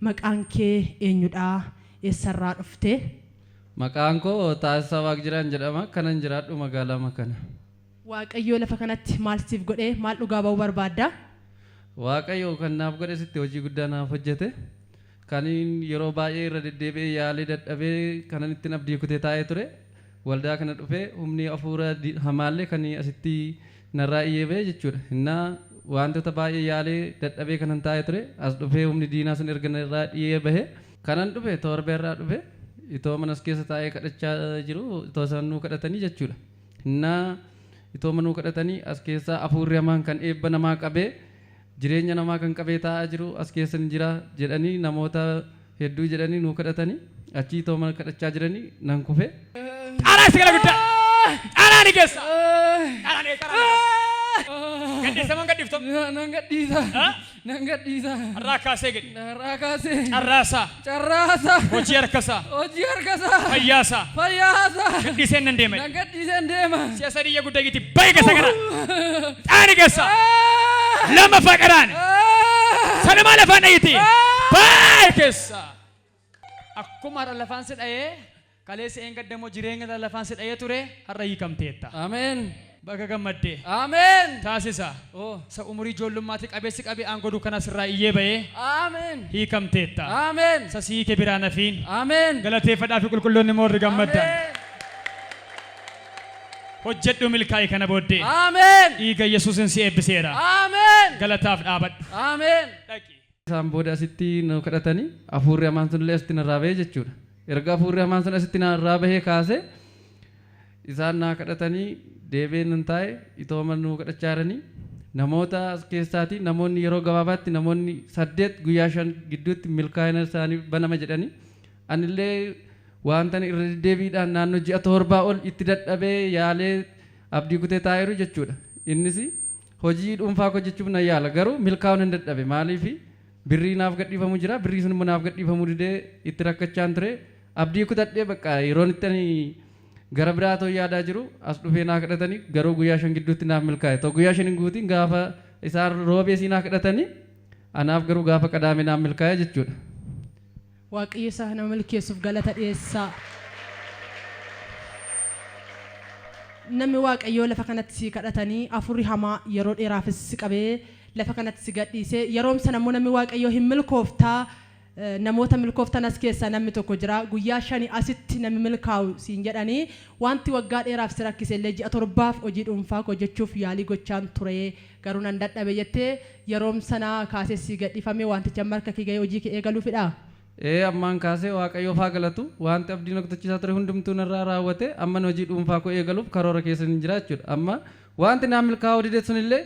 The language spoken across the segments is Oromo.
Maqaan kee eenyudha? Eessarraa dhufte? Maqaan koo Taasisaa Waaqjiraan jedhama. Kanan jiraadhu magaalaa Makana. Waaqayyoo lafa kanatti maal siif godhe? Maal dhugaa ba'uu barbaadda? Waaqayyo kan naaf godhe sitti hojii guddaa naaf hojjete. Kanin yeroo baay'ee irra deddeebi'ee yaalee dadhabee kanan ittiin abdii kutee taa'ee ture. Waldaa kana dhufee humni hafuura hamaallee kan asitti narraa iyyee ba'e jechuudha. Innaa wantoota baay'ee yaalee dadhabee kanan taa'ee ture. As dhufee humni diinaa sun erga narraa dhiyyee bahe. Kanan dhufe torbee irraa dhufe itoo manas keessa taa'ee kadhachaa jiru itoo isaan nuu kadhatanii jechuudha. Innaa itoo manuu kadhatanii as keessaa hafuurri hamaan kan eebba namaa qabee jireenya namaa kan qabee taa'aa jiru as keessa ni jira jedhanii namoota hedduu jedhanii nuu kadhatanii achii itoo mana kadhachaa jiranii nan kufe. Xaaraa isa gala guddaa. Xaaraa ni geessa. Xaaraa ni xaaraa ni geessa. Gadhiisamuun gadhiiftamu. Nan gadhiisa. Nan gadhiisa. Har'aa kaasee gadi. Har'aa kaasee. Carraasaa. Carraasaa. Hojii harkasaa. Hojii harkasaa. Fayyaasaa. Fayyaasaa. Gadhiiseen nan deema. Nan gadhiiseen deema. Si'a sadii iyya guddaa giti bayi keessa gara. Xaaraa ni geessa. Lammaffaa qaraan. Sanumaa lafaan dhayiti. Bayi keessa. Akkuma har'a lafaan si dhayee kaleessa eengadda immoo jireenya lafaan si dhayee ture har'a hiikamteetta. Ameen. Baga gammaddee. Ameen. Taasisa. Oh. Isa umurii ijoollummaatti qabeessi qabee aangoo dukkana sirraa iyyee bahee Ameen. hiikamteetta. Ameen. Isa si hiike biraa nafiin. Ameen. Galateeffadhaa fi qulqulloonni moorri gammaddan. Ameen. Hojjedhu milkaa'ii kana booddee. Ameen. Dhiiga Yesuusin si eebbiseera. Ameen. Galataaf dhaabadhu. Ameen. Dhaqi. Isaan booda asitti nu kadhatanii hafuurri hamaan sun illee asitti narraa bahee jechuudha. Erga hafuurri hamaan sun asitti narraa bahee kaasee isaan naa kadhatanii deebi'ee nan taa'e itoo nuu kadhachaa jiranii namoota as keessaatii namoonni yeroo gabaabaatti namoonni 8 guyyaa 5 gidduutti milkaa'ina isaanii banama jedhanii anillee wanta irra deddeebiidhaan naannoo ji'a 7 ol itti dadhabee yaalee abdii kutee taa'eeru jechuudha. Innis hojii dhuunfaa koo hojjechuuf nan yaala garuu milkaa'uun hin dadhabe maaliif birrii naaf gadhiifamu jira birrii sun immoo naaf gadhiifamuu didee itti rakkachaan ture abdii kutadhee bakka yeroon itti ani gara biraa too yaadaa jiru as dhufee naa kadhatanii garuu guyyaa 5 gidduutti naaf milkaa'e too guyyaa 5 hin guutiin gaafa isaan roobee sii naa kadhatanii anaaf garuu gaafa qadaame naaf milkaa'e jechuudha. Waaqayyo isa nama milkeessuuf galata dhiyeessaa. Namni Waaqayyoo lafa kanatti si kadhatanii hafuurri hamaa yeroo dheeraafis si qabee lafa kanatti si gadhiisee yeroom sana immoo namni Waaqayyoo hin milkooftaa namoota milkooftan as keessaa namni tokko jira guyyaa 5 asitti namni milkaa'u siin jedhanii wanti waggaa dheeraaf si rakkise illee ji'a 7f hojii dhuunfaa koo hojjechuuf yaalii gochaan ture garuu nan dadhabe jettee yeroom sana kaasee si gadhiifame wanticha amma harka kee ga'ee hojii kee eegaluufidha. Ee ammaan kaasee Waaqayyoof haa galatu wanti abdii na kutachiisaa ture hundumtuu narraa raawwate amman hojii dhuunfaa koo eegaluuf karoora keessa hin jira jechuudha. Amma wanti naaf milkaa'uu dide sunillee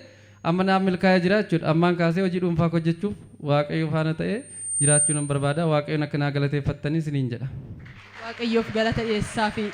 amma naaf milkaa'ee jira jechuudha. Ammaan kaasee hojii dhuunfaa koo hojjechuuf Waaqayyo faana ta'ee jiraachuu nan barbaada. Waaqayyoon akka naa galateeffattanii isiniin jedha. Waaqayyoof galata dhiyeessaafi.